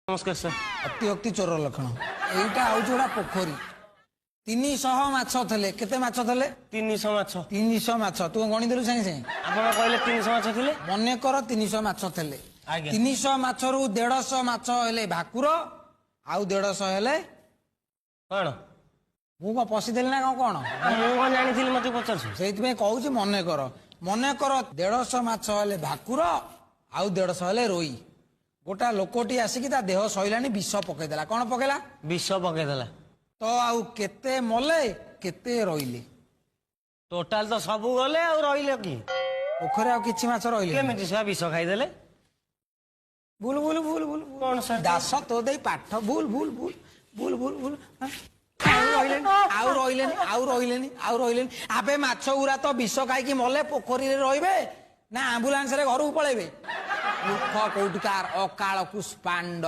ନମସ୍କାର ସାର୍। ଅତିଭକ୍ତି ଚୋର ଲକ୍ଷଣ। ଏଇଟା ହଉଛି ଗୋଟେ ପୋଖରୀ, 300 ମାଛ ଥିଲେ। କେତେ ମାଛ ଥିଲେ? 300 ମାଛ। 300 ମାଛ। ତୁ ଗଣିଦେଲୁ ସାଙ୍ଗେ ସାଙ୍ଗେ? ଆପଣ କହିଲେ 300 ମାଛ ଥିଲେ। ମନେକର 300 ମାଛ ଥିଲେ। ଆଜ୍ଞା। 300 ମାଛରୁ 150 ମାଛ ହେଲେ ଭାକୁର, ଆଉ 150 ହେଲେ କଣ? ମୁଁ କଣ ପଶିଦେଲି ନା କଣ? କଣ ମୁଁ କଣ ଜାଣିଥିଲି, ମତେ ପଚାରୁଛୁ? ସେଇଥିପାଇଁ କହୁଛି, ମନେକର 150 ମାଛ ହେଲେ ଭାକୁର ଆଉ 150 ହେଲେ ରୋଇ। ଗୋଟା ଲୋକଟି ଆସିକି ତା ଦେହ ସଇଲାଣି, ବିଷ ପକେଇଦେଲା। କଣ ପକେଇଲା? ବିଷ ପକେଇଦେଲା। ତ ଆଉ କେତେ ମଲେ, କେତେ ରହିଲେ? ଟୋଟାଲ ତ ସବୁ ଗଲେ, ଆଉ ରହିଲେ କି? ପୋଖରୀ ଆଉ କିଛି ମାଛ ରହିଲେ? କେମିତି ସେ ବିଷ ଖାଇଦେଲେ? ଭୁଲ ଭୁଲ ଭୁଲ ଭୁଲ। କଣ ସାର୍? ଦାସ, ତୋ ଦେଇ ପାଠ ଭୁଲ ଭୁଲ ଭୁଲ ଭୁଲ ଭୁଲ ଭୁଲ। ଆଉ ରହିଲେନି, ଆଉ ରହିଲେନି, ଆଉ ରହିଲେନି, ଆଉ ରହିଲେନି। ଆବେ, ମାଛ ଗୁରା ତ ବିଷ ଖାଇକି ମଲେ, ପୋଖରୀରେ ରହିବେ ନା ଆମ୍ବୁଲାନ୍ସରେ ଘରକୁ ପଳେଇବେ? ମୂର୍ଖ କୋଉଠିକାର, ଅକାଳ ପୁଷ୍ପାଣ୍ଡ।